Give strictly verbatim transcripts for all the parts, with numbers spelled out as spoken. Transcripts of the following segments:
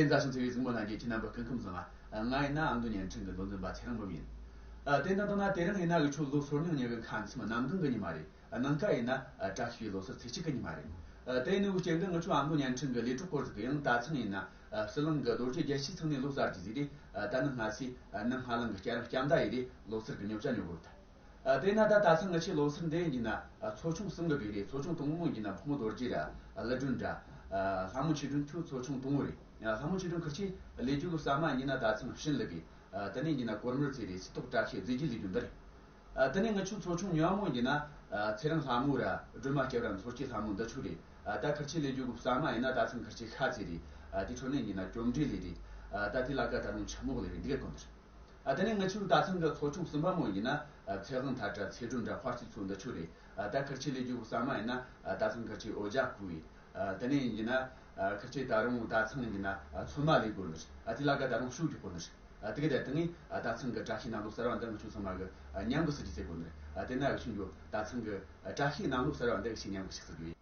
མཛའ་ཞིང་བརྩེ་བའི་གཟིགས་མོ་ལྷན་རྒྱས། ཁྱེད་རྣམ་པ་སྐུ་ཁམས་བཟང་ང་། ང་ཡིན་ན་ཨ་མདོ་བརྙན་འཕྲིན་གྱི་མདོ་འཛིན་པ་ཚེ་རིང་འབུམ་ཡིན། ཨ། དེ་འདྲ་འདུག་ན་དེ་རིང་ཡིན་ན་འུ་ཆོ་ལོ་སོ་གཉིས་ཀྱི་ཁ་མཚམས་གནམ་གང་གི་ཉི་མ་རེད། ཨ། ནངས་ཀ་ཡིན་ན་ཨ་བཀྲ་ཤིས་པའི་ལོ་གསར་ཚེས་གཅིག་གི་ཉི་མ་རེད། ཨ། དེ་ཡིན་ནའི་འུ་ཅག་གི་འུ་ཆོ་ཨ་མདོ་བརྙན་འཕྲིན་གྱི་ལས་གྲོགས་སྐོར་ཟིག་གི་ཡང་ད་ཐེངས་ཡིན་ན་ཨ་ཟི་ལིང་གི་རྡོ་རྗེ་རྒྱལ་སྤྱིའི་ཐོག་ནས་ལོ་གསར་གྱི་ཟིག་རེད། ཨ། ད་ནི་སྔ་སེ་ཨ་ནི་སྔ་ལང་གི་སྐྱ་རེངས་སྐྱ་མདའ་ཡི་རེད། ལོ་གསར་གྱི་ཉོ་ཆ་ཉོ་དགོས་ད། ཨ། དེས་ན་ད་ད་ཐེངས་ང་ཆོའི་ལོ་གསར་འདི་ཡིན་ན་ཨ་ཚོགས་ཆུང་གསུམ་གི་སྒྲིག་རེད། ཚོགས་ཆུང་དང་པོ་ཡིན་ན་ཕོ་མོ་རྡོ་རྗེ་ར། ཨ། ཀླུ་སྒྲོན་ར། ཨ། ལྷ་མོ་ཆོས་སྒྲོན་ཁྱོད་ཚོགས་ཆུང་དང་པོ་རེད། ཨ། ལྷ་མོ་ཆོས་སྒྲོན་ཁིར་ཆོས་ལས་རྒྱུ་གི་ཟ་མ་ཡིན་ན་ད་ཐེངས་བྱིན་ལས་གི། ཨ། དེ་ནས་ཡིན་ན་གོར་མོར་ཚེ་རེད། སི་ཏོག་བཀྲ་ཤིས་རྫས་རྒྱུ་ལས་རྒྱུ་འདི་རེད། ཨ། དེ་ནས་ང་ཆོའི་ཚོགས་ཆུང་ཉོ་མོ་ཡིན་ན་ཨ་ཚེ་རིང་ལྷ་མོ་ར། སྒྲོལ་མ་སྐྱབས་ར། མཚོ་སྐྱེས་ལྷ་མོ་འདི་ཆོ་རེད། ཨ། ད་ཁིར་ཆོས་ལས་རྒྱུ་གི་ཟ་མ་ཡིན་ན་ད་ཐེངས་ཁིར་ཆོས་ཤ་ཚེ་རེད། ཨ། དེ་འཕྲོ་ནས་ཡིན་ན་གྱོམ་འདྲེ་ལས་རེད། ཨ། ད་དེ་ལ་ཀ་ད་རུང་ཆི་མོག་ལས་རེད། འདི་ག་གོ་འདི་རེད། ཨ། དེ་ནས་ང་ཆོའི་ད་ཐེངས་གི་ཚོགས་ཆུང་གསུམ་པ་མོ་ཡིན་ན་ཨ་ཚེ་དབང་ཐར་ར། ཚེ་སྒྲོན་ར། དཔའ་སྤྱོད་མཚོ་འདི་ཆོ་རེད། ཨ། ད་ཁིར་ཆོས་ལས་རྒྱུ་གི་ཟ་མ་ཡིན་ན་ཨ་ད་ཐེངས་ཁིར་ཆོས་འོ་ཇ་བསྐོལ་བས། ཨ། དེ་ནས་ཡིན་ན་ཨ་ཁིར་ཆོས་ད་རུང་ད་ཐེངས་ཡིན་ན་ཨ་ཚོད་མ་ལས་དགོས་ནི་རེད། ཨ། དེ་ལ་ཀ་ད་རུང་ཤུགས་རྒྱག་དགོས་ནི་རེད། ཨ། དེ་གི་དེ་དེ་ནས་ཨ་ད་ཐེངས་གི་བཀྲ་ཤིས་གནམ་ལོ་གསར་བ་འདི་ང་ཆོ་ཚང་མ་གི་ཨ་མཉམ་གི་སྲིད་ཀྱི་ཟེར་དགོས་ནི་རེད། ཨ། དེ་ན་འུ་ཆོ་ཡོད་ད་ཐེངས་གི་ཨ་བཀྲ་ཤིས་གནམ་ལོ་གསར་བ་འདི་གི་ཞིག་མཉམ་གི་ཞིག་ཟེར་དགོས།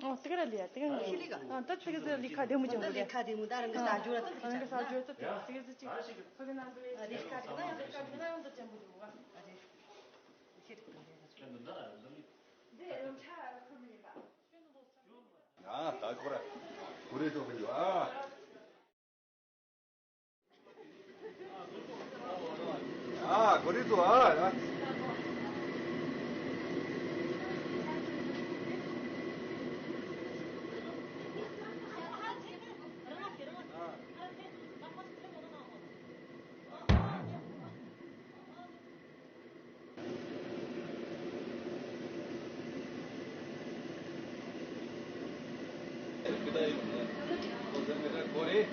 ཨོ། དེ་ག་ར་ལི་ཡ། དེ་ག་ང་ཤི་ལི་ག་ཨ། ད་དེ་ག་ཟི་ལི་ཁ་བདེ་མོ་ཅན་ད་ལི་ཁ་བདེ་མོ། ད་རང་གི་ས་ཇོ་ར་ད་རང་གི་ས་ཇོ་ད་དེ་ག་ཟི་ཅི་ལི་ཁ་བདེ་མོ། ད་རང་གི་ས་ཇོ་ད་དེ་ག་ཟི་ཅི་ལི་ཁ་བདེ་མོ། ད་ཅན་པོ་ཅན་པོ་ག་ཨ་ཅེ་ཤི་ཏི་ཀ་ཨ། ད་ཁོ་ར་ཁོ་རེ་ཏོ་གི་ཡོད་ཨ། ཨ། གོ་རེ་ཏོ་ཨ། ཀོ་རེ།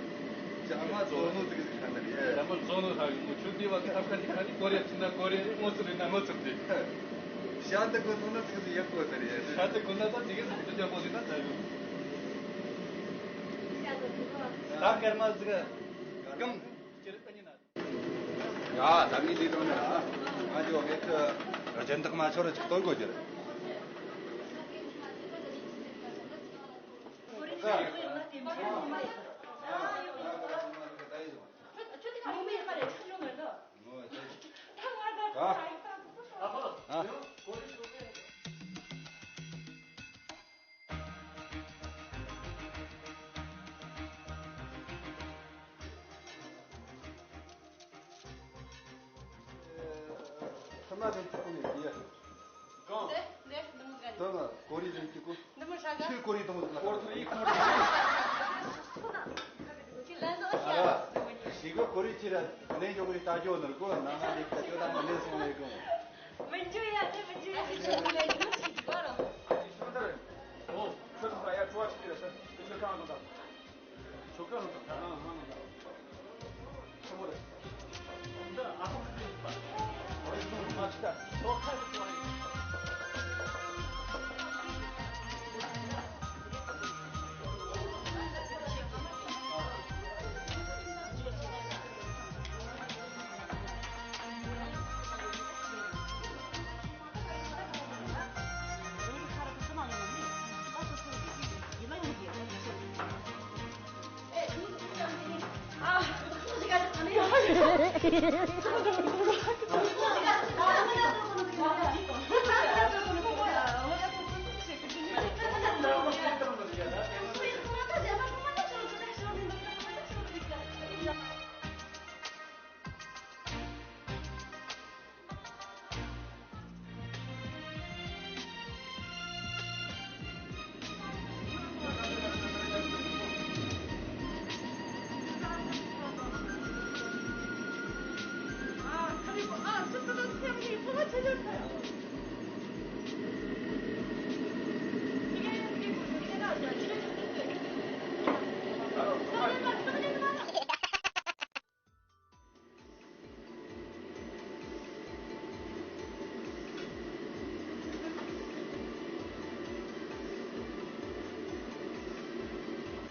ཇ་མ་བཙོང་ནོ་ཏིག་ཟིག་ཁ་ན་རེད། ཇ་མ་བཙོང་ནོ་ཧ་གི་མོ་ཆུ་དེ་བ་གི་ཐབ་ཁ་དེ་ཁ་ནི་ཀོ་རེ་ཚིག་ན་ཀོ་རེ་རེད། ངོ་ཚུ་རེད་ན་ངོ་ཚུ་རེད། ཤ་དེ་གོ་ཐོང་ན་ཏིག་ཟིག་ཡག་པོ་ཟེར་རེད། ཤ་དེ་གོ་ན་ད་ཏིག་ཟིག་དེ་ཡག་པོ་ཟིག་ན་ད་ཡོད། ད་སྐར་མ་ཟིག་གམ་ཅི་རེད་ད་ཉི་ན། ཡ། ད་ངས་འདི་དྲངས་ནས་ང་ཚོ་ངས་ཀྱི་སྦྱིན་བདག་མ་ཚོར་ཅིག་སྟོན་དགོས་ཀྱི་རེད། ཁྱིམ་ན་དེ་ཅི་ཁོ་ནས་དེ་ཡ། གང་། དེ་དེ་འདི་མོ་ག་ནི། དེ་ལ་ཀོ་རི་རེད་ཀྱི་ཀོ། འདི་མོ་ཧྲ་ག་ཆི་ཀོ་རི་དང་མོ་ལ། ཀོ་རི་ཀོ་རི། ཁྱི་ལན་ཟོ་ཨ་ཤ། ཨ་ཞི་གོ་ཀོ་རི་ཅི་ར་ནས་འཇོག་གི་ལྟ་ཅོ་ནོར་གོ་ན་ན་དེ་ལྟ་ཅོ་ད་མ་ནས་སོང་ལས་གོ། མི་འཇུ་ཡ་དེ་མི་འཇུ་ཡ་དེ་ཅི་ལ་ཡིན་ཞིག་ག་ར། ཨོ་ཁྱོད་ཚོ་ཡ་ཁྲོ་བ་ཆི་ར་ས་དེ་ཁྱོད་གང་དང་། ཆོ་ག་ལ་དང་ཁ་ནང་ཧང་ནང་ཆེན་པོ་རེད། འདི་ཨ་ཁུ་ཁ་ཡིན་པ། འོ་ཡིན་ནོ་མ་ཤི་ད། ཆོ་ག་ལ་དང་ཡིན།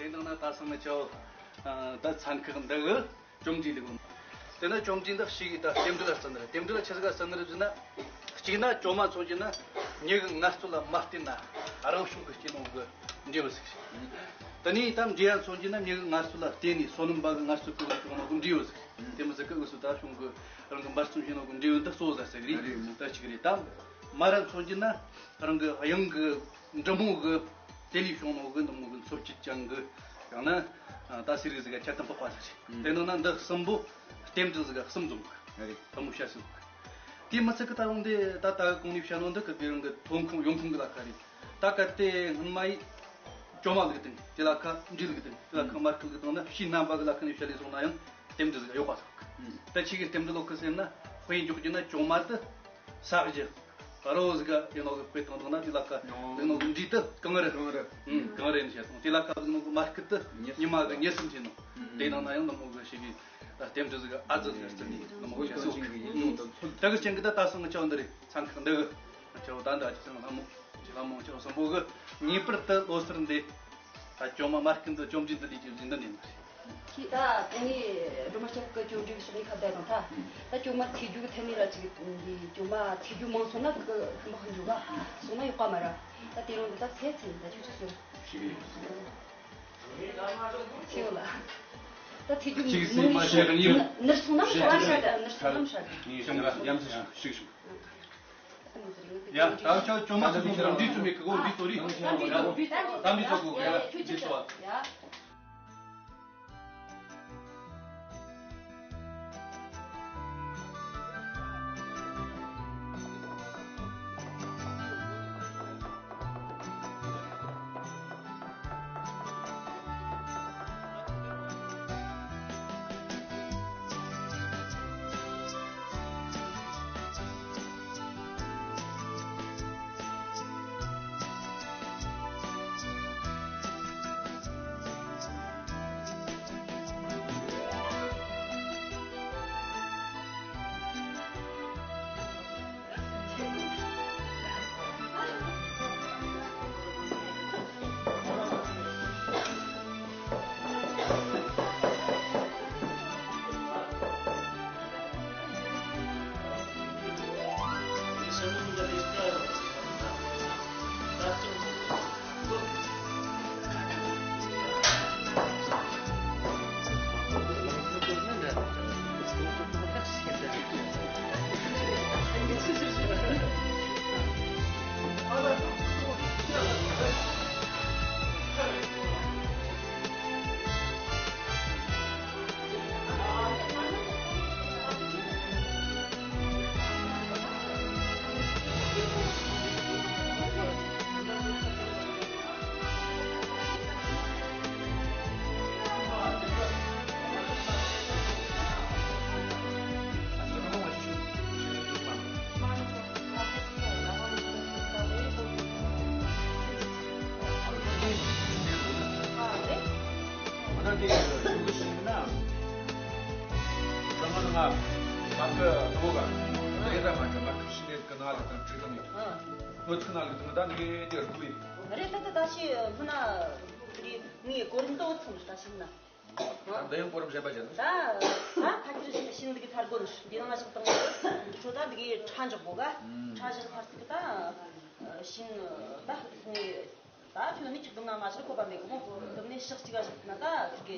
དེ་ནང་ན་ད་སང་ཆོ་ད་ཚན་ཁག་འདི་གི་བཅོམ་འདྲི་ལེགས། དེ་ན་བཅོམ་འདྲི་འདི་ཞིག་ད་རྟེན་འབྲེལ་ལ་བརྩི་ནི་རེད། རྟེན་འབྲེལ་ལ་ཆི་ཟིག་ག་བརྩི་ནི་རེད་ཟེར་ན། གཅིག་ན་ཇོ་མོ་མཚོན་གྱི་ན་མྱི་གི་ངལ་རྩོལ་ལ་མ་བརྟེན་ན་རང་བྱུང་གི་སྐྱེས་ནོ་གི་འབྲས་བུ་ཟིག་རེད། དེ་ནས་ད་འབྲི་ཡ་མཚོན་གྱི་ན་མྱི་གི་ངལ་རྩོལ་ལ་བརྟེན་ནས་སོ་ནམ་པ་གི་ངལ་རྩོལ་གི་བྱུང་ནོ་གི་འབྲས་བུ་ཟིག་རེད། དེ་མི་ཟིག་གི་འུ་སུ་ད་བྱུང་གི་རང་གི་འབད་བརྩོན་བྱས་ནོ་གི་འབྲས་བུ་འདི་གཙོ་བོ་ཟ་ཟིག་རེད། ད་གཅིག་རེད། ད་མ་ར་མཚོན་གྱི་ན་རང་གི་གཡང་གི་འབྲི་མོ་གི་དེ་ལས་བྱུང་ནོ་གི་འདི་མོ་གི་འཚོ་བཅུད་ཅན་གི་ཡང་ན་ད་སེ་རིགས་ཟིག་ག་ཁྱད་དུ་འཕགས་པ་ཟིག་རེད། དེ་ནང་ན་འདི་གསུམ་པོ་རྟེན་འབྲེལ་ཟིག་ག་གསུམ་འཛོམས་གི་རེད། དེ་མོ་བཤད་སྲིད་གི། དེ་མི་ཚད་གི་ད་འོང་དེ་ད་ད་གི་གོང་ནས་བཤད་ནོ་འདི་གི་དེ་རང་གི་ཐོན་ཁུངས་ཡོང་ཁུངས་གི་ལ་ཁ་རེད། ད་གལ་ཏེ་སྔོན་མ་ཡི་ཇོ་མོ་ལུགས་དང་དེ་ལ་ཁ་འབྲི་ལུགས་དང་དེ་ལ་ཁ་མར་ཁུ་ལུགས་དང་ན་ཕྱིའི་རྣམ་པ་གི་ལ་ཁ་ནས་བཤད་ལས་སོང་ན་ཡང་རྟེན་འབྲེལ་ཟིག་ཡོད་པ་སོགས། ད་ཆི་གི་རྟེན་འབྲེལ་ལོ་ཁི་ཟེར་ན་དཔེ་འཇོག་རྒྱུ་ན་ཇོ་མོ་དེ་ས་གཞི་རོ་ཟིག་ཡིན་ནོ་གི་དཔེ་དང་དང་ན་དེ་ལ་ཁ་ལུགས་ནོ་གི་འབྲི་དེ་གངས་རི། གངས་རི། ཨུམ། གངས་རི་ནས་བཤད་སོང་། དེ་ལ་ཁ་ལུགས་ནོ་གི་མར་ཁུ་དེ་ཉི་མ་གི་ཉི་ཟེར་ཟེར་ནོ། དེ་ནང་ན་ཡང་ནི་མོ་གི་ཞིག་གི་རྟེན་འབྲེལ་ཟིག་ཨ་ཙི་ཟིག་བརྩི་ནས་ནི་མོ་བཤད་སོང་། ད་གི་ཅན་གི་ད་ད་སང་ཆོ་འདི་རེད། ཚན་ཁག་འདི་གི་ཆོ་ད་འདི་ཨ་ཅི་ཚང་ལྷ་མོ་ཅི་ལྷ་མོ་ཆོ་སམ་བྷོ་གི་ངེས་པར་དུ་ལོ་སར་འདི་ད་ཇོ་མོ་མར་ཁུ་འདི་བཅོམ་འདྲི་འདི་ལས་ཀྱི་འདི་འདི་ནས་ཁྱེད་ད་དེ་ནས་སྒྲོལ་མ་སྐྱབས་ཀྱི་བཅོམ་འདྲི་གི་ཕྱག་ནས་ཁ་བརྡ་དང་ད་ད་ཇོ་མོ་ཐེ་རྒྱུ་གི་ཐད་ནས་ར་ཅིག་འདི་ཇོ་མོ་ཐེ་རྒྱུ་མང་སོང་ན་གི་ཁུ་མ་ཁུ་འཇུ་ག་སོང་ན་ཡོད་པ་མ་ར། ད་དེ་རིང་འདི་ད་ཚེ་ཚེ་ད་ཆུ་ཆུ་ཟེར། ཤེས་ལ། ད་ཐེ་རྒྱུ་གཅིག་སྲིད་མ་ཤེས་གི་ཡིན། ནར་སོང་ན་ཤེས་ཤེས་ཤེས། ནར་སོང་ན་ཤེས་གི་ཡིན། ཡ་ད་ཆོ་ཆོ་མ་ཆོ་ཆོ་འདི་ཚོ་མེད་གི་གོ་འདི་ཚོ་རེད། ད་འདི་ཚོ་གོ་གི་ཡ་འདི་ཚོ། ད་དེ་ཡོང་གི་ཞིག་ན། ཚང་མ་ཚང་མ་མ་གི་གོ་ག་དེ་ར་མ་གི་མ་གི་ཤི་ནས་གི་ན་ལ་དང་བྲིས་དང་ཡོད། ཨ། ཁོ་ཚིག་ན་ལ་དང་ད་ནི་དེ་རུ་བི། རེད། ད་ད་ད་ཤི་ཧུ་ན་དེ་ངའི་གོ་རིམ་དོ་ཚང་ད་ཤི་ན། ད་འདི་ཡང་གོ་རིམ་གཞན་པ་བྱས་ན། ད་ད་ཕ་གིར་ཤི་ཤི་འདི་གི་ཐར་གོ་ནི་འདི་ནང་ང་ཞིག་དང་ཁྲོ་ད་འདི་གི་ཁྲ་འཇོག་གོ་ག་ཁྲ་བཞག་ཐར་ཚིག་ད་ཤིན་ད་ངའི། ད་ཁྱོད་ནི་ཁྱོད་ང་མ་ཤར་ཁོ་པ་མེད་གི་མོ། དེ་ནས་ཕྱག་གཅིག་ག་བཞག་ན་ད་ཁྱོད་ཀྱི་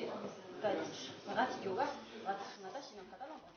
ག་ང་ཚིག་ཡོད་ག་ང་ཚིག་ན་ད་ཤི་ནམ་ཁ་ད་ལང་གོ།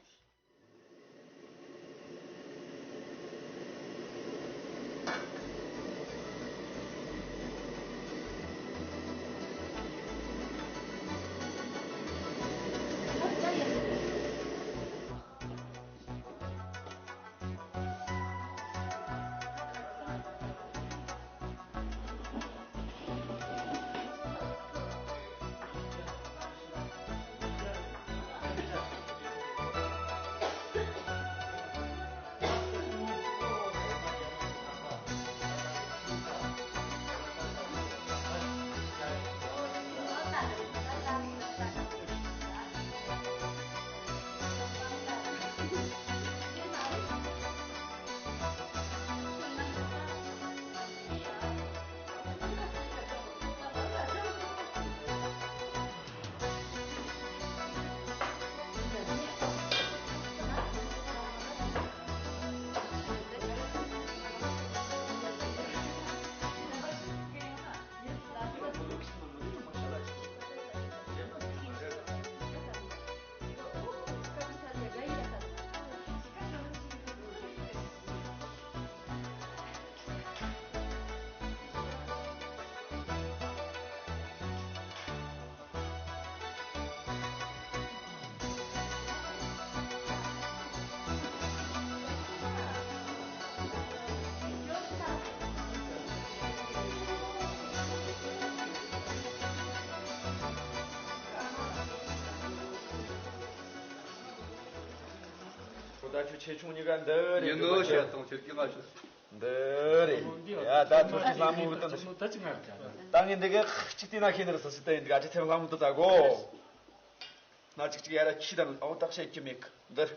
ཁོ་ད་ཁྱོད་ཆེ་ཆུང་གཉིས་ཀ་འདི་རེད། ཡིན་ནོ་ཞེས་སོང་ཁྱོད་ཀྱིས་ང་ཞུ། འདི་རེད། ཡ་ད་ཐུགས་ཀྱི་ལྷ་མོ་གི་དོན། ད་ཅི་ང་རེད། ད་ངས་འདི་ག་གཅིག་བལྟས་ན་ཤེས་ནི་རེད། སུ་ཞིག་ད་ཡིན་འདི་ག་ཅི་ཐེབས་ལྷ་མོ་དུ་ད་གོ། སྣ་གཅིག་གཅིག་ཡ་ར་ཁྱི་དང་ཨའོ་ཏག་བཤད་ཀྱི་མེད་གི་འདིར།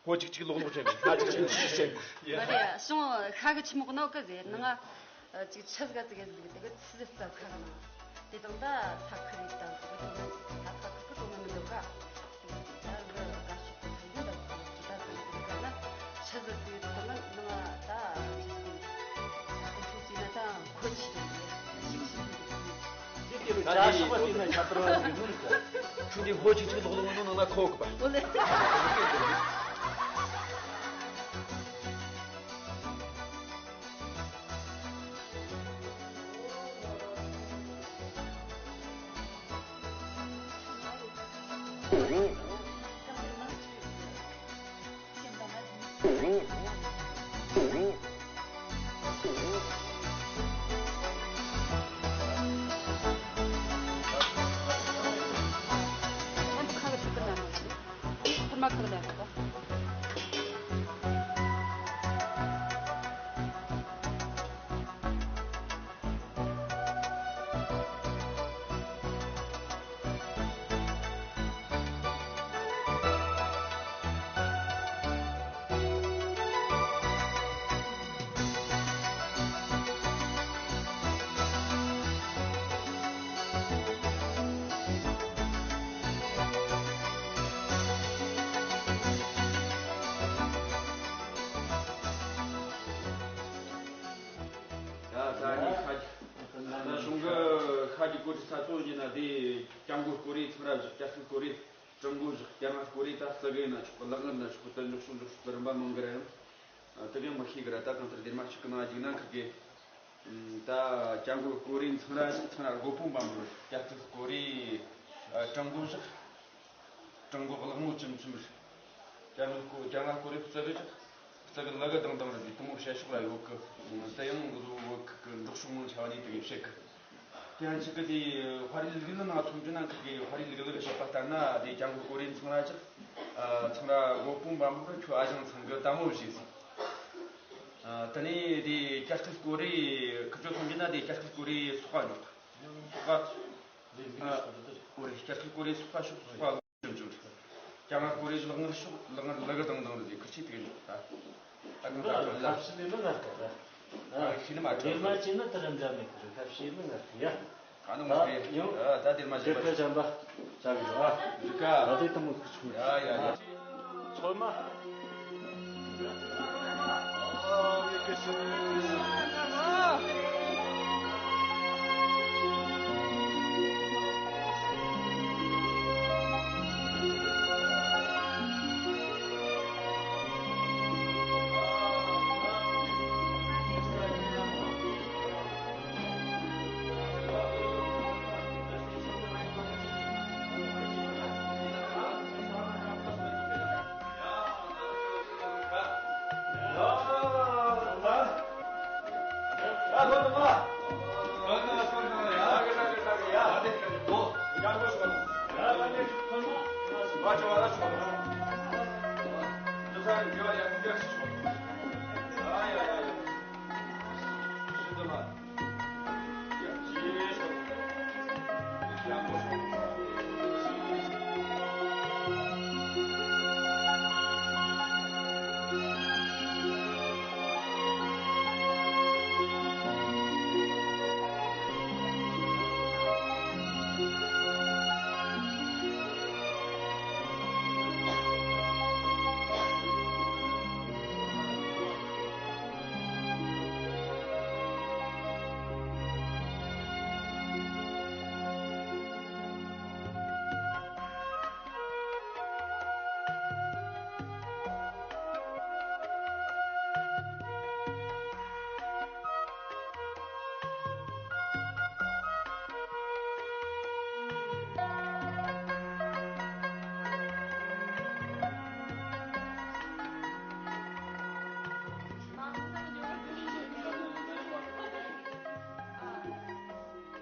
ཕོ་གཅིག་གཅིག་ལོག་ལོག་བྱས་ནས་སྣ་གཅིག་གཅིག་ཁྱི་བྱས་ནས། མ་རེད། སོང་ཤ་གི་ཆི་མོག་ནོ་གི་ཟེར་ནང་ང་ཅིག་ཆི་ཟིག་ག་ཙི་གེ་ཟིག་དེ་གི་ཚི་ཟིག་ཙ་ཁ་གི་ནང་དེ་དང་ད་ས་ཁི་རི་ད་ཟིག་གི་དོ་ནི་ད་ས་ཁི་གི་དོ་ནི་མི་འདུག་ག་ད་གི་དགའ་ཤོག་གི་ཐུག་འདུག་ད་ཟིག་ད་ཟིག་གི་ད་ན་ཆི་ཟིག་ཟིག་དེ་དང་ན་ནང་ང་ད་ཅི་ཟིག་ད་གི་ཆུ་ཟིག་ན་ད་ཁོ་ཆི་དང་ཡོད་ཤིག་ཤིག་ཟིག་གི། ཅི་སྐྱེ་བའི་བྱ་ཤོག་པ་དེ་ནས་ཁྱབ་པར་བ་ཟིག་ནོ་ནི་ད། ཆུ་འདི་ཧོ་ཆི་ཆི་ལོག་ལོག་ནོ་ནང་ན་ཁོ་གི་པ། འོ་ལེ། ད་ད་ནི་ཤ་རྒྱུ། ད་གཞུང་གི་ཤ་རྒྱུ་སྐོར་གྱི་ས་ཚོ་ཡིན་ན་དེ་སྐྱབས་མགོན་སྐོར་རེད། ཚང་ར་བཞག་སྐྱ་སེར་སྐོར་རེད། སྤྲང་པོ་བཞག་སྐྱ་རྔ་སྐོར་རེད། ད་རྩི་གི་ན་ཆོག་གི། ལག་གི་ན་ཆོག་གི། ད་འཇོག་ཤོག་འཇོག་ཤོག་གི་རིམ་པ་མང་གི་ར་ཡང་། དེ་གི་མི་ཤེས་གི་ར། ད་གང་ལྟར་སྡེར་མ་གཅིག་གི་ནང་བཅུག་ན་ཁིར་གི། ད་སྐྱབས་མགོན་སྐོར་རེད། ཚང་ར་ཚང་ར་སྒོ་སྤུངས་པ་མོ། སྐྱ་སེར་སྐོར་རེད། སྤྲང་པོ་བཞག་སྤྲང་པོ་གླག་མོ་ཆུམ་ཆུམ་རེད། སྐྱ་རྔ་སྐོར་སྐྱ་རྔ་སྐོར་རེད། རྩི་གི་བཞག་རྩི་གི་ལ་གི་དང་དང་རེད། དེ་མོ་བཤད་ཕྱོགས་ལ་ཡོད་གི། དེ་ཡང་འགོ་བོ་གི་གི་འབྲོག་ཕྱོགས་མང་ཆེ་བ་ནས་དེ་གི་བཤད་གི། དེ་ཡང་གཅིག་གི་དེ་དཔའ་རིས་ལུག་ལ་ནང་ཚོང་ཅུ་ན་ཁི་གི་དཔའ་རིས་ལུག་ལ་གི་བཤད་པ་ལྟར་ན་དེ་སྐྱབས་མགོན་སྐོར་རེད། ཚང་ར་ཅག་ཚང་ར་སྒོ་སྤུངས་པ་མོ་གི་ཁྱོད་ཨ་ཞང་ཚང་གི་ལྟད་མོ་བྱས་སོང་། དེ་ནས་དེ་སྐྱ་སེར་སྐོར་རེད། ཁི་ཚོ་ཚོང་ཅུ་ན་དེ་སྐྱ་སེར་སྐོར་རེད། སོག་པ་འཇོག་སོག་པ། ཀོ་རེ་སྐྱ་ཐུར་ཀོ་རེ་སོགས་པ་ཤོག་སོགས་པ་ཅུང་ཅུང་། སྐྱ་ང་ཀོ་རེ་ལག་ངར་ཤོག་ལག་ངར་ལག་གི་དང་དང་རེད། ཁུར་ཆེ་དེ་ག་ཉོག་ད། ད་གང་ད་ལ་ལ་ཤི་ལི་མི་ངར་ད་ད། ཨ་ཤི་ལི་མ་ཁྲོ་ལི་མ་ཅི་ན་ད་རམ་འདྲ་མེད་གི་རེད། ད་ཤི་ལི་ངར་ཡ། ག་ནང་མ་རེད། ད་ད་དེར་མ་ཤི་ལི་ཁ་ཅམ་པ་ཅག་གི་ར། རི་ཀ་ད་དེ་ད་མོ་ཁུ་ཆུ་ཡ་ཡ་ཡ། ཚོད་མ།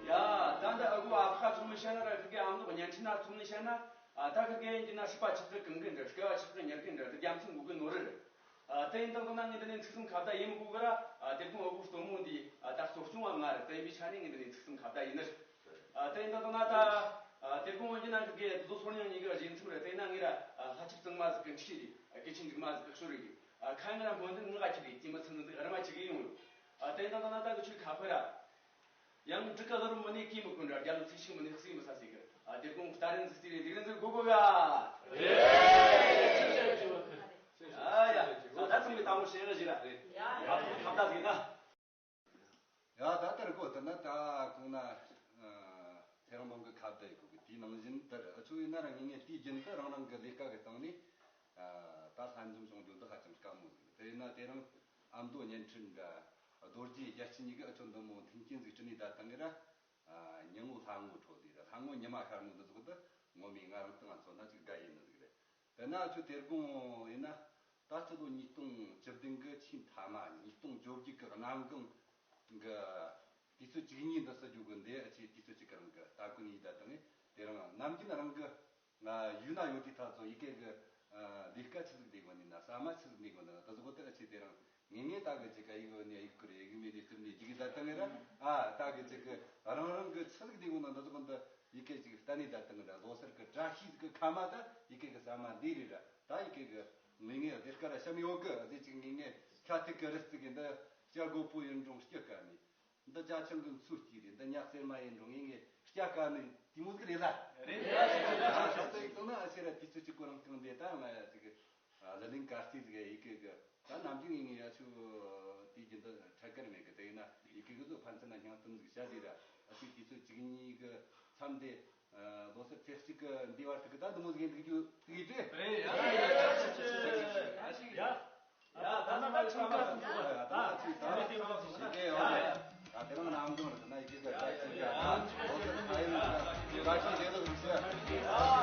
ཡ། ད་འདི་ཨ་ཁུ་ཨ་ཕ་ཚང་མས་བཤད་ན་ར། ཁི་གེ་ཨ་མདོ་བརྙན་འཕྲིན་ན་ཚང་མས་བཤད་ན། ཨ། ད་ཁི་གེ་ཡིན་གྱི་ན་སྲིད་པ་ཆི་ཟིག་གང་གི་འདྲ། སྐལ་བ་ཆི་ཟིག་ཉར་གི་འདྲ། དེ་རྒྱ་མཚན་གོ་གི་ནོར་རེད། ཨ། དེ་ཡིན་དང་ན་ངས་འདི་ནས་ཚིག་གསུམ་ཁ་བརྡ་ཡེད་མི་དགོས་གི་ར། ཨ། དེ་དགོང་ཨ་ཁུ་སྟོན་མོ་འདི། ཨ། ད་གསོ་སྐྱོང་བ་ང་རེད། དེ་ཡིན་པའི་ཆ་ནས་ངས་འདི་ནས་ཚིག་གསུམ་ཁ་བརྡ་ཡེད་ནི་རེད། ཨ། དེ་ཡིན་དང་ན་ད། ཨ། དེ་དགོང་ཡིན་གྱི་ན་ཁི་གེ་བཟོ་སོར་ཉང་གཉིས་ཀ་རྗེས་མཚམས་རེད། དེ་ན་ངས་ར། ཨ། ལྷ་ཆབ་གཙང་མ་ཟིག་གི་འཁྲིས་རེད། ཨ། གི་ཆིན་འགྲིག་མ་ཟིག་གི་ཤོར་རེད། ཨ། ཁ་ངར་མོ་འདི་ངག་ཁྱི་རེད། ཅི་མ་ཚང་ནི་འདི་ར་མ་ཅིག་ཡིན་ཡོང་། ཨ། དེ་དང་དང་ན་ད་གི་ཆུ་ཁ་ཕི་ར། ཡང་འབྲུག་གི་ལ་རུ་མི་ནི་ཀི་མི་ཀུན་ར། རྒྱ་ལུ་ཚིག་ཤིག་མི་ནི་ཁསི་མི་ས་སི་གི། ཨ། དེ་དགོང་སྟ་རིན་ཟི་ཙི་རེད། དེ་རིན་ཟི་གོ་གོ་ག། ཨ་ཡ། ད་ཚང་མས་དང་པོ་ཤེས་ར་ཞིག་ར། ཡ། ཁ་བརྡ་ཟིག་ན། ཡ། ད་ལྟར་གོ་ད་ན་ད་གོང་ན། ཨ། ཚེ་རིང་མང་གི་ཁ་བརྡ་ཡི་གོ་གི། དེའི་ནང་བཞིན་ལྟར་ཨ་ཆུ་ཡིན་ན་ར། ངེས་ངེས་དུས་རྒྱུན་དུ་རང་རང་གི་ལས་ཀ་གི་སྟེང་ནས། ཨ། ད་ལྷན་འཛོམས་བྱུང་རྒྱུ་འདི་ཧ་ཅང་དཀའ་མོ་ཟིག་རེད། དེ་ཡིན་ན་དེ་རིང་ཨ་མདོ་བརྙན་འཕྲིན་འདྲ་རྡོ་རྗེ་རྒྱལ་སྤྱི་གཉིས་ཀྱིས་ཨ་ཆུ་འདི་མོ་མཐུན་རྐྱེན་ཟིག་བསྐྲུན་ནས་ད་བཏང་གི་ར། ཨ། ཉིན་ངོ་ལྷ་ངོ་འཕྲོ་དེ་ར། ལྷ་ངོ་ཉི་མ་ཤར་ངོ་འདི་ཟིག་ཏུ་ངོ་མའི་ང་རང་དང་ང་ཚོ་ན་ཅིག་དགའ་ཡིན་ནི་ཟིག་རེད། དེ་ན་ཁྱོད་དེར་དགོང་ཡིན་ན། ད་སྤྱི་ལོ་ཉིས་སྟོང་བཅུ་བདུན་གི་ཆེས་མཐའ་མ། ཉིས་སྟོང་བཅོ་བརྒྱད་གི་གནམ་གང་གི་དུས་ཚོད་བཅུ་གཉིས་འདི་སྲིད་རྒྱུ་གི་འདི། ཨ་ཆི་དུས་ཚོད་གཅིག་གི་རིང་གི་ལྟ་སྐུལ་ནས་ད་དང་དེ་རིང་ནམ་རྒྱུན་རང་གི་ཡུལ་ན་ཡོད་དུས་ད་ཚོ་ཡི་གེ་གི་ལས་ཀ་ཆི་ཟིག་འདི་གོ་ནི་ན། ཟ་མ་ཆི་ཟིག་འདི་གོ་ནི་ན། ད་གཟོད་གོ་ད་ཨ་ཆི་དེ་རིང་ངེས་ངེས་ད་གི་ཅིག་ག་ཡིག་ནས་ཡིག་ཁུར་ཡིག་མེད་ནས་སྟིར་ནས་ཅིག་གི་ད་དང་ངེ་ར། ཨ། ད་གི་ཅིག་གི་རང་རང་གི་ཆི་ཟིག་འདི་གོ་ན་ད་གཟོད་གོ་ད་ཡི་གེ་ཅིག་ལྟ་ནས་ད་དང་ངེ་ར། ལོ་སར་གི་བཀྲ་ཤིས་ཟིག་གི་ཁ་མ་ད་ཡི་གེ་གི་ཟ་མ་འདི་རེད་ར། ད་ཡི་གེ་གི་ངེས་ངེས་ཟེར་ཀ་ར་བཤམས་ཡོད་གི། ཟེར་ཅིག་ངེས་ངེས་ཁ་ཐུག་གི་རི་རྩི་གི་འདི་སྐྱ་རྒོད་པོ་ཡིན་རུང་སྐྱི་དཀར་ནི། འདི་ཅ་ཆང་གི་མཚོ་སྐྱིད་རེད། འདི་ཉག་སེར་མ་ཡིན་རུང་ངེས་ངེས་སྐྱ་དཀར་ནི་དེ་མོ་ཟིག་རེད་ལ། རེད་རེད་རེད། ད་ད་ཡིག་ཐོག་ན་ཨ་ཤེ་ར་དུས་ཚོད་གཅིག་གོ་རང་གང་འདི་ད་ང་ཡ་ཅིག་གི་ལ་ལིང་གར་རྩིས་ཟིག་ཡི་གེ་གི། ད་ནམ་རྒྱུན་ངེས་ངེས་ཡ་ཆུ་དེ་རྒྱུན་དུ་འཕྲད་གར་མེད་གི། དེ་ཡིན་ན་ཡི་གེ་གི་ཚོ་ཕན་ཚུན་ན་སྙིང་གཏམ་ཟིག་བཤད་ཟིག་ར། ཨ་ཅིག་དུས་ཚོད་གཅིག་གཉིས་གི་མཚམས་དེ། ལོ་སར་ཚེས་གཅིག་གི་འདི་བར་དུ་གི་ད་འདི་མོ་ཟིག་འདུག་རྒྱུ་དེ་གི་རེད། རེད་ཡ། ཡ་ཡ་ཡ་ཡ་ཡ་ཡ། ཨ་ཅིག་ཡ། ཡ། ད་ན་ད་ཁྲིམས་ཁ་སང་ཟིག་ད་ད་ཅིག་ད་ད་དེ་མ་ཟིག་ཡ་ཡ། ད་དེ་རིང་ནམ་གང་རེད་ན་ཡི་གེ་ག་ད་ཅིག་ཡ་ད་ལོ་སར་ཚ་ཡི་ན་ད་ཅིག་དེ་ལ་ཟིག་ཤ། ཡ་ཡ་ཡ།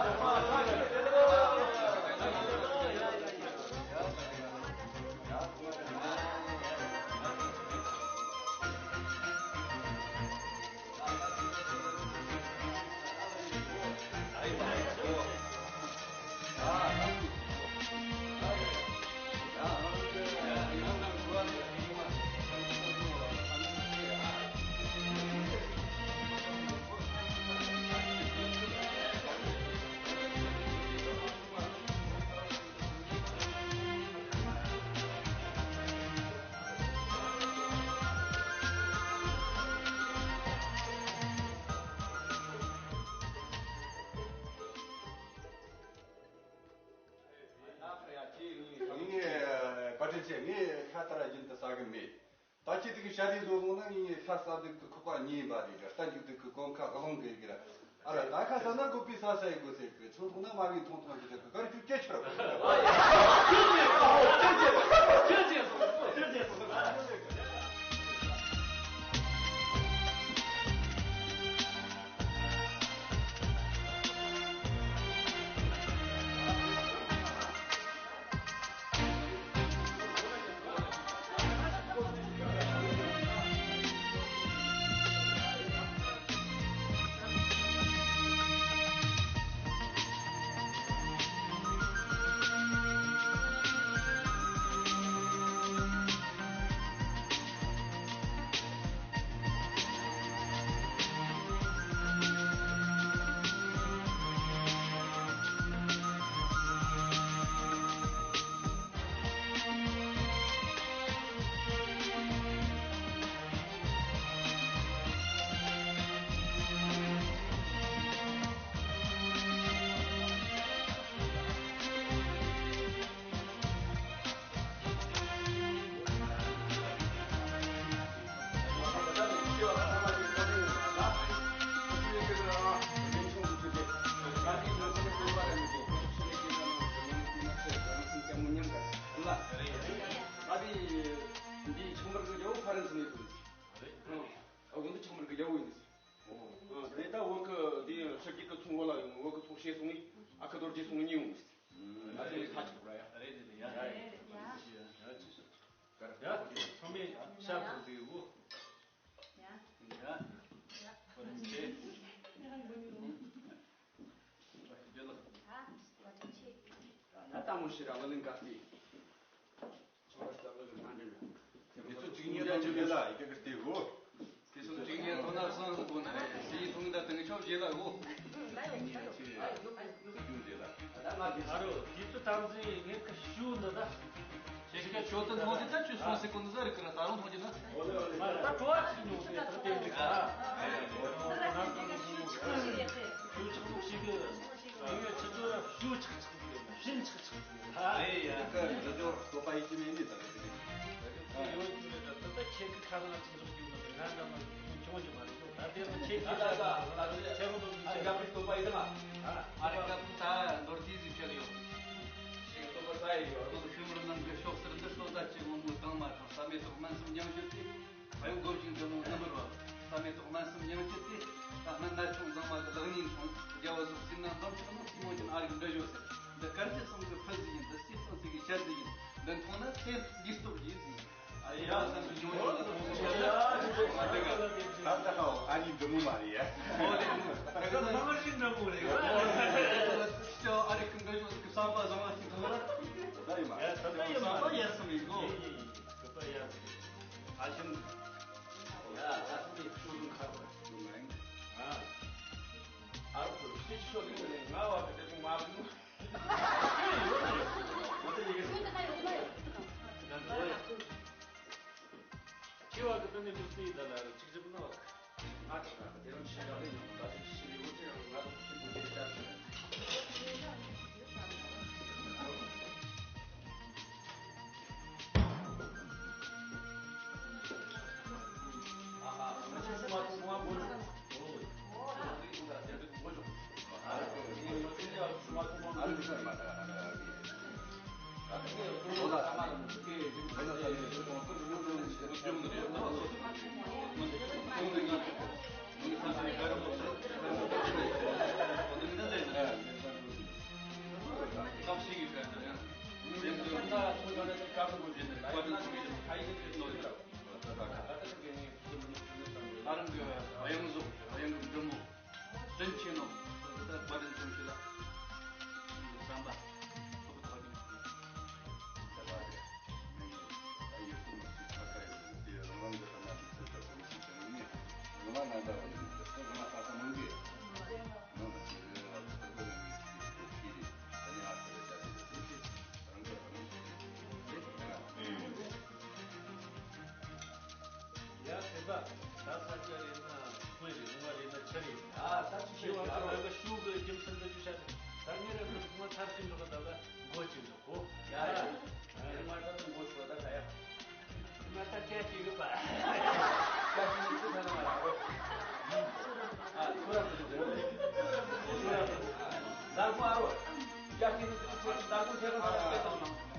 ཟེར། ངས་ཤ་ལྟར་རྒྱུན་དུ་ཟ་གི་མེད། ད་ཁྱེད་ཀྱི་ཤ་དེ་བཟོ་ལོང་ན་ངས་ཤ་ཟ་འདུག་གི་ཁོག་པ་ཉེས་པ་རེད་ག། རྟ་འཇུག་འདུག་གི་གོང་ཁ་ལོང་གི་གི་ར། ཨ་ར་ད་ཁ་ཟ་ན་ཀོ་པི་ཟ་ས་ཡི་དགོས་ཟེར་གི། ཚོང་ཐོང་ན་མ་གི་ཐོང་ཐོང་གི་ཟེར་གི། གར་ཆུ་སྐྱེ་ཆོར། འདི་ཆང་མར་གི་རྒྱལ་པོ་ཕ་རན་སི་ནས་ཐོན། རེད། ཨ། འོ་འདི་ཆང་མར་གི་རྒྱལ་པོ་ཡིན། ཨོ། ཨ། དེ་ད་བོད་གི་འདི་ཕྱི་རྒྱལ་གི་ཚོང་བོད་ལ་ཡོང་། བོད་གི་ཚོང་བཤད་སོང་ངས། ཨ་ཁུ་རྡོ་རྗེ་སོང་ངས་ཉོས། ཨ་དེ་ལས་ཁ་ཆག་པ་ཡ། རེད་རེད་རེད་ཡ། ཡ་ཡ། ཚང་མས་ཤ་ཐུག་དེ་བོ། ཡ། ཡ། ཡ། བཀའ་དྲིན་ཆེ། ད་ལྟ་མོ་ཤི་ར་བ་ལིན་ག་སྟེ། འདི་ཚོ་གཅིག་གཉིས་ལ་གཅིག་ལ་ཡི་གེ་གི་སྟེ་གོ། དེ་ཚོ་གཅིག་གཉིས་ཐོག་ན་སང་གོ་ན་རེད། སི་ཐུང་ད་དང་ཆོག་རྗེས་ལ་གོ། ཨ་རོ། དེ་ཚོ་དམ་འཛིན་ངས་ཁ་ཞུ་ནི་ད། ཁྱེད་ཀྱི་ཞོ་དུ་མཐོང་རྒྱུ་ད་ཁྱོད་སོང་སི་ཀུན་ཟ་རི་ཀི་ར་ད་རུང་མཐོང་རྒྱུ་ན། མ་ད་བྲོ་བ་ཞིག་ཉོ་དེ་ཚོ་དེ་འདྲ་ད། ཞུ་ཆག་ཆག་ཞིག་གི། ཡིན་ཡོད་ཆུ་ཚོད་ཞུ་ཆག་ཆག་ཞིག་ཡོད་ན་ཕྱིན་ཆག་ཆག་ཞིག་ཡོད་ན། ཨེ་ཡ། ད་འདི་ཚོ་བསྟོད་པ་ཡིན་གྱི་མེད་ནི་ད་གི་ཡོད་ཀྱི་མེད། ད་ད་ཁྱེད་ཀྱི་ཁ་ནང་ཅི་འཇོག་རྒྱུ་ན་ང་འདྲ་མ་ཁྱོད་ཀྱི་མ་རེད། ད་དེ་ཚོ་ཁྱེད་ཀྱི་ད་ད་ད་ད་ཁྱེད་རང་ཚོ་ཨ་རི་དགའ་པོའི་བསྟོད་པ་ཡིན་ད། ཨ་རི་དགའ་པོ་ད་མདོར་བསྡུས་ཟིག་བྱས་ཡོད། ཁྱེད་ཀྱི་བསྟོད་པ་ས་ཡི་ཡོད། ཁྱོད་ཤུལ་མར་གནང་གི་ཤོག་ཟེར་འདི་ལྟོ་ད་ཅི་ངོ་མོ་དང་མ་དང་ས་མེ་ཏོག་སྨན་གསུམ་མཉམ་སྤྱོད་དེ། ཨ་ཡོ་སྒོར་ཅིག་འདི་མོ་རྣམ་པར་བབ། ས་མེ་ཏོག་སྨན་གསུམ་མཉམ་སྤྱད་དེ། ད་སྨན་སྣ་ཆུང་གཙང་མ་གི་ལག་ཉིན་ཆུང་། རྒྱལ་བ་སོགས་སྲིད་ན་འཛོམས་ཆགས་ནོ། སྲིད་མོ་ཅན་ཨ་རིག་འདྲ་བཞོ་ཟེར། འདི་དཀར་ཆུ་སོང་གི་ཕུ་ཟིག་ཡིན། འདི་སྲིད་སོང་ཟིག་གི་ཤར་ཟིག་ཡིན། འདི་མཐོང་ན་སེམས་འདི་སྟོབས་ཡིན་ཟིག་ཡིན། ཨ་ཡ་སེམས་སུ་ཡོང་ཡོང་དུ་མཐོང་ཟིག་ཡ། ད་ལྟ་ཧའོ་ཨ་ནི་འདི་མོ་མ་རེད་ཡ། ཨོ་དེ་མོ་ད་ག་ནང་བཞིན་འདྲ་མོ་རེད། ཨོ་ཨ་རིག་གི་འདྲ་བཞོ་ཟིག་གི་བསམ་པ་བཟང་བ་ཞིག་འདུག་ད་ཡིན་མ་ད་ད་ཡིན་མ་བསམ་པ་ཡར་སོང་ཡིན་གོ། ཡིན་ཡིན་ཡིན། ཨ་ཞིམ། ཡ། ད་ཐུག་གི་ཆུ་ལུང་ཁ་པར་ཞུ་མ་ཡིན། ཨ། ཨ་རུ་ཁུ་ཤི་ཤོ་ལི་ལི་ང་བ་གི་དེ་ཀུ་མ་བུ། ང་ད་ཡི་གེ་ཤི། ཁྱི་བ་གི་ཏན་ནི་འདུག་སྟེ་ད་ལ་རུ་ཅིག་ཅིག་ན་བ། ང་ད་ད་དེ་རང་ཤི་ར་ལི་ཡིན། ད་དེ་ཤི་ལི་བུ་ཅི་རང་ང་ད་ཤི་བུ་ཅི་ཅག་ཤི། ཨ་རང་གི་དབྱངས་གཟུགས་དབྱངས་གི་འབྲི་མོ་བདུན་ཆེ་ནོ། ད་བ་དན་ཙམ་ཞིག་ལ་བསམ་པ་ཐོག་ཐོག་གི། ཡ། དེ་ད་ད་ས་ཆ་རེད་ན་དཔེ་རེད། ལུང་བ་རེད་ན་ཆུ་རེད། ཨ་ད་ཆུ་ཆེ་བ་ད་ང་ག་ཤུགས་གི་རྒྱུ་མཚན་འདི་ཆུ་ཤ་ད་ངེད་རང་གི་ལུང་བ་ཐར་གྱི་འགྲོ་གི་ད་ལ་མགོ་ཅིག་འགྲོ་གོ། ཡ་ཡ། ཡ་ང་ད་མགོ་ཤོ་ད་ ད་ཆ་ཅི་ཡོད་པ། ཅག་ཅི་ནི་ཅི་ཐ་ན་མ་ར་རོ། ཨ་ཁོ་ར་ཚོ་ཚོ་ཁོ་ར་ཚོ་ལག་མ་རོ། ཅག་ཅི་ནི་ཅི་ཁོ་ལག་མ་ཁྱེད་རང་ཚོ་སྤེལ་བཏང་ནང་།